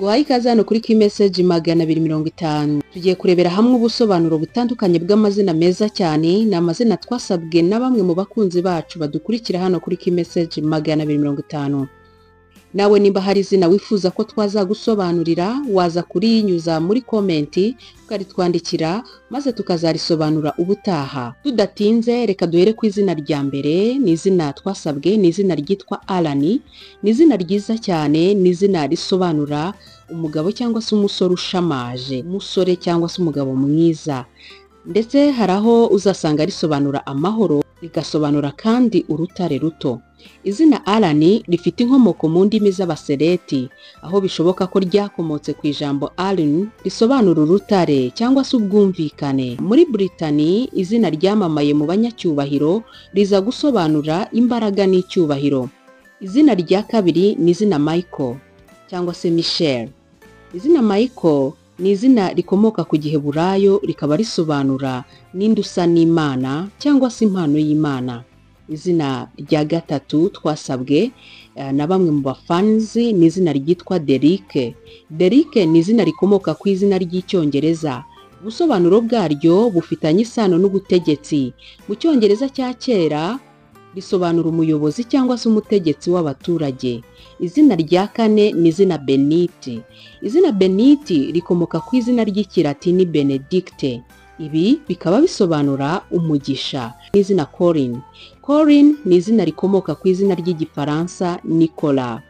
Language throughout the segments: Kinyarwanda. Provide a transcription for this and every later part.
Nguhaye ikaze hano kuri Kimeseji 250. Tugiye kurebera hamwe ubusobanuro butandukanye bw'amazina meza cyane. Ni amazina twasabwe na bamwe mu bakunzi bacu badukurikira hano kuri Kimeseji 250. Nawe nimba hari izina wifuza ko twazagusobanurira, waza kurinyuza muri komenti ukaritwandikira, maze tukazarisobanura ubutaha. Tudatinze, reka duhere ku izina rya mbere. Ni izina twasabwe, ni izina ryitwa Alani. Ni izina ryiza cyane, ni izina risobanura umugabo cyangwa se umusore ushamaje, umusore cyangwa se umugabo mwiza. Ndetse hari aho uzasanga risobanura amahoro, rigasobanura kandi urutare ruto. Izina Alani rifite inkomoko mu ndimi z'Abasereti, aho bishoboka ko ryakomotse ku ijambo Alun risobanura urutare cyangwa se ubwumvikane. Muri Britani, izina ryamamaye mu banyacyubahiro, riza gusobanura imbaraga n'icyubahiro. Izina rya kabiri ni izina Michael cyangwa se Michel. Izina Michael ni izina rikomoka ku Giheburayo, rikaba risobanura ninde usa n'Imana cyangwa se impano y'Imana. Izina rya gatatu twasabwe na bamwe mu bafanzi ni izina ryitwa Derike. Derike ni izina rikomoka ku izina ry'Icyongereza. Ubusobanuro bwaryo bufitanye isano n'ubutegetsi. Mu Cyongereza cya kera risobanura umuyobozi cyangwa se umutegetsi w'abaturage. Izina rya kane ni izina Beniti. Izina Beniti rikomoka ku izina ry'Ikilatini Benedicte. Ibi bikaba bisobanura umugisha. Izina Corin. Corin ni izina rikomoka ku izina ry'Igifaransa Nicolas.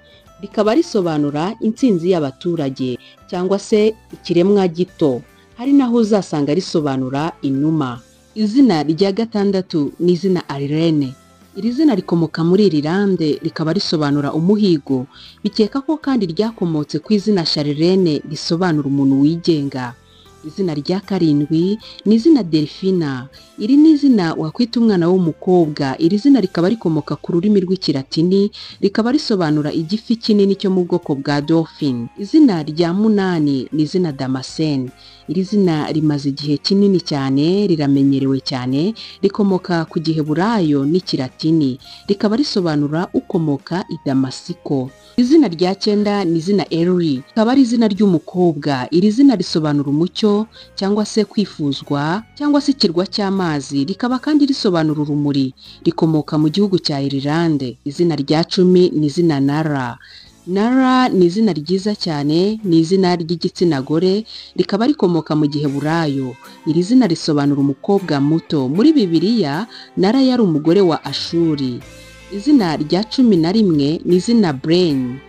Rikaba risobanura intsinzi y'abaturage cyangwa se ikiremwa gito. Hari naho uzasanga risobanura inuma. Izina rya gatandatu ni izina Arirene. Iri zina rikomoka muri Irilande, rikaba risobanura umuhigo. Bikeka ko kandi ryakomotse ku izina Sharirene risobanura umuntu wigenga. Izina rya karindwi ni izina Delphina. Iri ni izina wakwita umwana w'umukobwa. Iri zina rikaba rikomoka ku rurimi rw'Ikilatini, rikaba risobanura igifi kinini cyo mu bwoko bwa dolphin. Izina rya munani ni izina Damascene. Iri zina rimaze igihe kinini cyane, riramenyerewe cyane, rikomoka ku Giheburayo n'Ikilatini, rikaba risobanura ukomoka i Damasiko. Izina rya cyenda ni izina Eri, rikaba ari izina ry'umukobwa. Iri zina risobanura umucyo cyangwa se kwifuzwa cyangwa se ikirwa cy'amazi, rikaba kandi risobanura urumuri, rikomoka mu gihugu cya Irilande. Izina rya 10 ni izina Nara. Nara ni izina ryiza cyane, ni izina ry'igitsina gore, rikaba rikomoka mu Giheburayo. Iri zina risobanura umukobwa muto. Muri Bibiliya, Nara yari umugore wa Ashuri. Izina rya 11 ni izina Brain.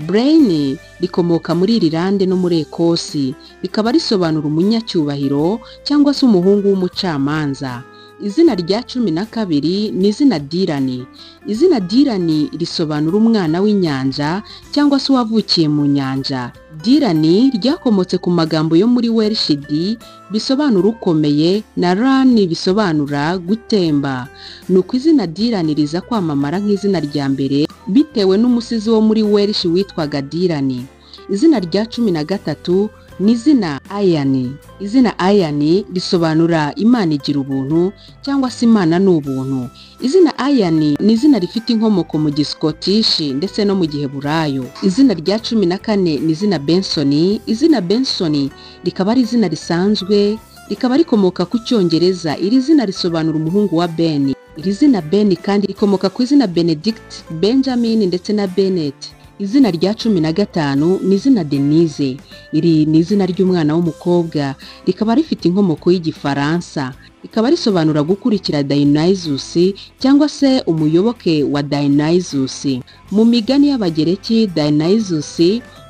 Brain rikomoka muri Irilande no muri Ekosi, rikaba risobanura umunyacyubahiro cyangwa se umuhungu w'umucamanza. Izina rya 12 ni izina Dirani. Izina Dirani risobanura umwana w'inyanja cyangwa se uwavukiye mu nyanja. Dirani ryakomotse ku magambo yo muri Welsh di bisobanura ukomeye na rani bisobanura gutemba. Nuko izina Dirani riza kwamamara nk'izina rya mbere bitewe n'umusizi wo muri Welsh witwaga Dirani. Izina rya 13 ni izina Ayani. Izina Ayani risobanura Imana igira ubuntu cyangwa se Imana ni ubuntu. Izina Ayani ni izina rifite inkomoko mu Giskotishi ndetse no mu Giheburayo. Izina rya 14 ni izina Bensoni. Izina Bensoni rikaba ari izina risanzwe, rikaba rikomoka ku Cyongereza. Iri zina risobanura umuhungu wa Ben. Iri zina Ben kandi rikomoka ku izina Benedict, Benjamin ndetse na Bennett. Izina rya 15 ni izina Denise. Iri ni izina ry'umwana w'umukobwa, rikaba rifite inkomoko y'Igifaransa, rikaba risobanura gukurikira Dionysus cyangwa se umuyoboke wa Dionysus. Mu migani y'Abagereki, Dionysus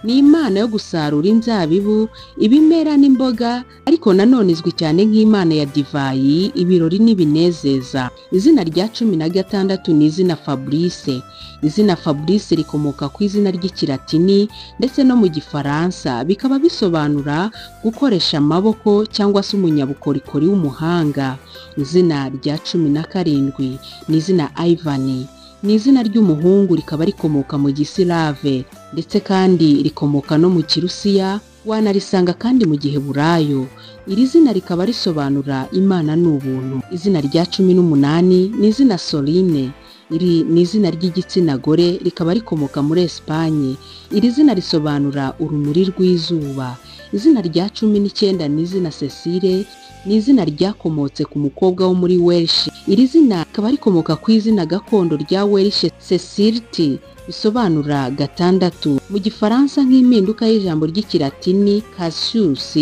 ni imana yo gusarura inzabibu, ibimera n'imboga, ariko nanone izwi cyane nk'imana ya divayi, ibirori n'ibinezeza. Izina rya 16 ni izina Fabrice. Izina Fabrice rikomoka ku izina ry'Ikilatini ndetse no mu Gifaransa, bikaba bisobanura gukoresha amaboko cyangwa se umunyabukorikori w'umuhanga. Izina rya 17 ni izina Ivan. Ni izina ry'umuhungu, rikaba rikomoka mu Gisilave ndetse kandi rikomoka no mu Kirusiya, wanarisanga kandi mu Giheburayo. Iri zina rikaba risobanura Imana ni ubuntu. Izina rya 18 ni izina Soline. Iri ni izina ry'igitsina gore, rikaba rikomoka muri Esipanye. Iri zina risobanura urumuri rw'izuba. Izina rya 19 ni izina Cecile, ni izina ryakomotse ku mukobwa wo muri Welsh. Iri zina rikaba rikomoka ku izina gakondo rya Welsh Cecilti, bisobanura gatandatu. Mu Gifaransa nk'impinduka y'ijambo ry'Ikilatini Cassius,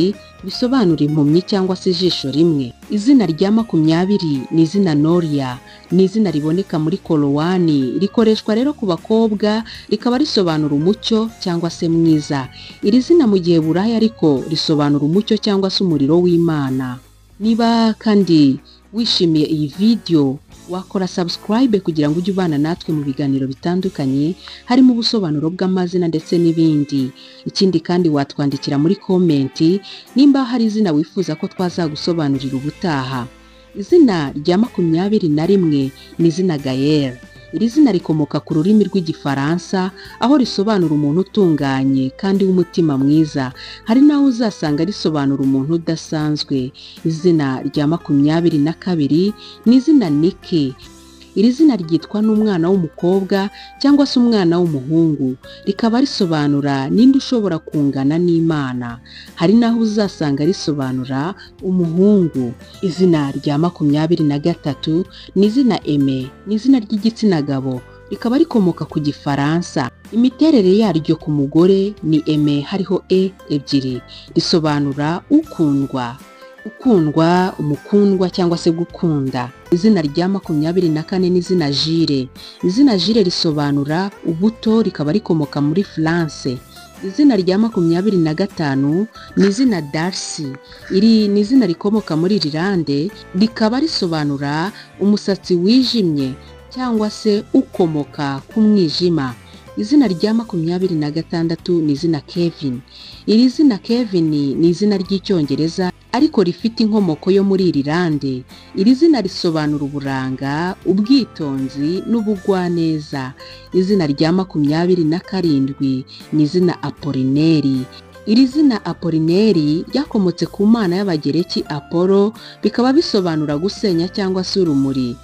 bisobanura impumyi cyangwa se ijisho rimwe. Izina rya 20 ni izina Noria, ni izina riboneka muri Korowani, rikoreshwa rero ku bakobwa, rikaba risobanura umucyo cyangwa se mwiza. Iri zina mu gihe Buraya ariko risobanura umucyo cyangwa se umuriro w'Imana. Niba kandi wishimiye iyi video, wakora subscribe kugira ngo ujye ubana natwe mu biganiro bitandukanye, harimo ubusobanuro bw'amazina ndetse n'ibindi. Ikindi kandi watwandikira muri komenti nimba hari izina wifuza ko twazagusobanurira ubutaha. Izina rya 21 ni izina Gael. Iri zina rikomoka ku rurimi rw'Igifaransa, aho risobanura umuntu utunganye kandi w'umutima mwiza. Hari n'aho uzasanga risobanura umuntu udasanzwe. Izina rya 22 ni izina Niki. Iri zina ryitwa n'umwana w'umukobwa cyangwa se umwana w'umuhungu, rikaba risobanura ninde ushobora kungana n'Imana. Hari n'aho uzasanga risobanura umuhungu. Izina rya 23 ni izina Aime, ni izina ry'igitsina gabo, rikaba rikomoka ku Gifaransa. Imiterere yaryo ku mugore ni Aime hariho e ebyiri, risobanura ukundwa, ukundwa, umukundwa cyangwa se gukunda. Izina rya 24 ni izina Jire. Izina Jire risobanura ubuto, rikaba rikomoka muri France. Izina rya 25 ni izina Darcy. Iri ni izina rikomoka muri Irilande, rikaba risobanura umusatsi wijimye cyangwa se ukomoka ku mwijima. Izina rya 26 ni izina Kevin. Iri zina Kevin ni izina ry'Icyongereza ariko rifite inkomoko yo muri Irilande. Iri zina risobanura uburanga, ubwitonzi n'ubugwaneza. Izina rya 27 ni izina Apolineri. Iri zina Apolineri ryakomotse ku mana y'Abagereki Apollo, bikaba bisobanura gusenya cyangwa se urumuri.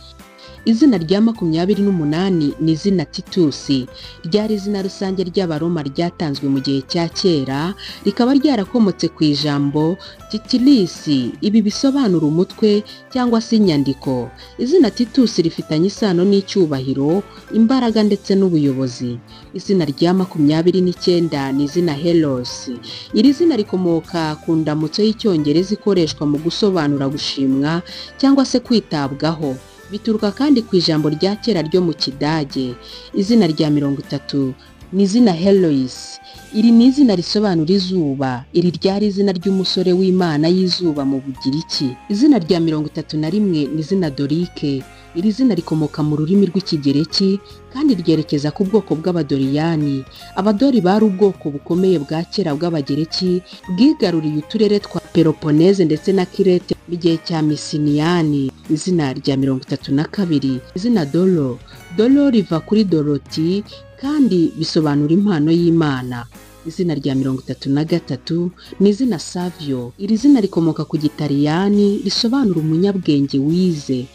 Izina rya 28 ni izina Titusi. Ryari izina rusange ry'Abaroma ryatanzwe mu gihe cya kera, rikaba ryarakomotse ku ijambo Titilisi, ibi bisobanura umutwe cyangwa se inyandiko. Izina Titusi rifitanye isano n'icyubahiro, imbaraga ndetse n'ubuyobozi. Izina rya 29 ni izina Helos. Iri zina rikomoka ku ndamutso y'Icyongereza ikoreshwa mu gusobanura gushimwa cyangwa se kwitabwaho. Bituruka kandi ku ijambo rya kera ryo mu Kidage. Izina rya 30 ni izina Heloise. Iri ni izina risobanura izuba. Iri ryari izina ry'umusore w'Imana y'izuba mu Bugiriki. Izina rya 31 ni izina Dorike. Iri zina rikomoka mu rurimi rw'Ikigereki kandi ryerekeza ku bwoko bw'Abadoriyani. Abadori bari ubwoko bukomeye bwa kera bw'Abagereki bwigaruriye uturere twa Peloponeze ndetse na Kirete mu gihe cya Misiniyani. Izina rya 32 izina Dolo. Dolo riva kuri Doroti kandi bisobanura impano y'Imana. Izina rya 33 ni izina Savio. Iri zina rikomoka ku Gitaliyani risobanura umunyabwenge wize.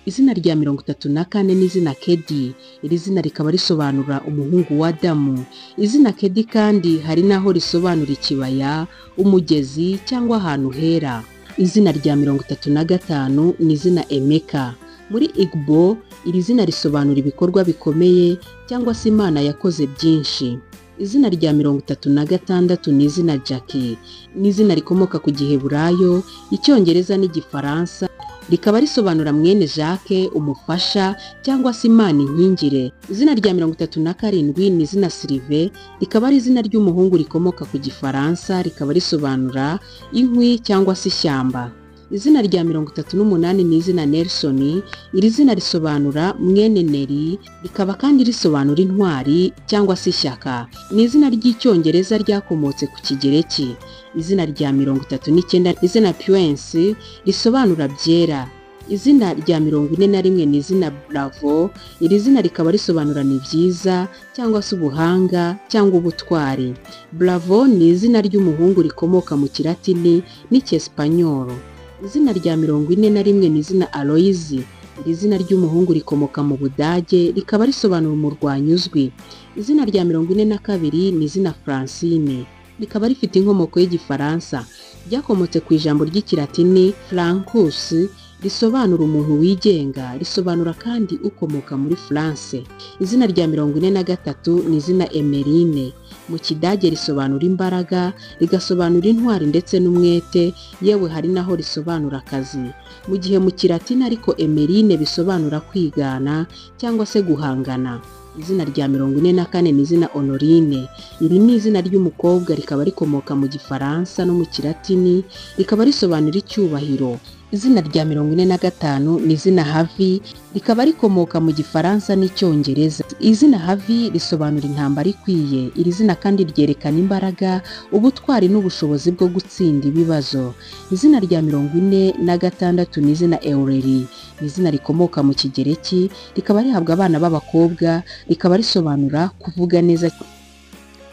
Izina rya 34 ni izina Kedi. Iri zina rikaba risobanura umuhungu wa Adamu. Izina Kedi kandi hari n'aho risobanura ikibaya, umugezi cyangwa ahantu hera. Izina rya 35 ni izina Emeka. Muri Igbo, iri zina risobanura ibikorwa bikomeye cyangwa se Imana yakoze byinshi. Izina rya 36 ni izina Jackie. Ni izina rikomoka ku Giheburayo, Icyongereza n'Igifaransa, rikaba risobanura mwene Jacques, umufasha cyangwa se Imana inkingire. Izina rya 37 ni izina Sylvain, rikaba ari izina ry'umuhungu rikomoka ku Gifaransa, rikaba risobanura inkwi cyangwa se ishyamba. Izina rya 38 ni izina Nelson. Iri zina risobanura mwene Neri, rikaba kandi risobanura intwari cyangwa se ishyaka. Ni izina ry'Icyongereza ryakomotse ku Kigereki. Izina rya 39 izina Puence risobanura byera. Izina rya 41 ni izina Bravo. Iri zina rikaba risobanura ni byiza cyangwa se ubuhanga cyangwa ubutwari. Bravo ni izina ry'umuhungu rikomoka mu Kilatini n'Icyesipanyolo. Izina rya 41 ni izina Aloyizi. Iri zina ry'umuhungu rikomoka mu Budage, rikaba risobanura umurwanyi uzwi. Izina rya 42 ni izina Francine, rikaba rifite inkomoko y'Igifaransa. Ryakomotse ku ijambo ry'Ikilatini Francus, risobanura umuntu wigenga, risobanura kandi ukomoka muri France. Izina rya 43 ni izina Emeline. Mu Kidage risobanura imbaraga, rigasobanura intwari ndetse n'umwete, yewe hari naho risobanura akazi. Mu gihe mu Kilatini ariko Emeline bisobanura kwigana cyangwa se guhangana. Izina rya 44 ni izina Honorine. Iri ni izina ry'umukobwa, rikaba rikomoka mu Gifaransa no mu Kilatini, rikaba risobanura icyubahiro. Izina rya 45 ni izina Havi, rikaba rikomoka mu Gifaransa n'Icyongereza. Izina Havi risobanura intambara ikwiye. Iri zina kandi ryerekana imbaraga, ubutwari n'ubushobozi bwo gutsinda ibibazo. Izina rya 46 ni izina Eureli. Ni izina rikomoka mu Kigereki, rikaba rihabwa abana b'abakobwa, rikaba risobanura kuvuga neza.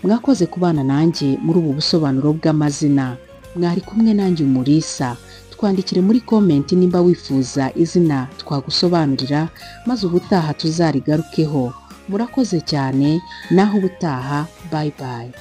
Mwakoze kubana nanjye muri ubu busobanuro bw'amazina. Mwari kumwe nanjye Umulisa. Twandikire muri komenti nimba wifuza izina twagusobanurira, maze ubutaha tuzarigarukeho. Murakoze cyane, naho ubutaha, bye bye.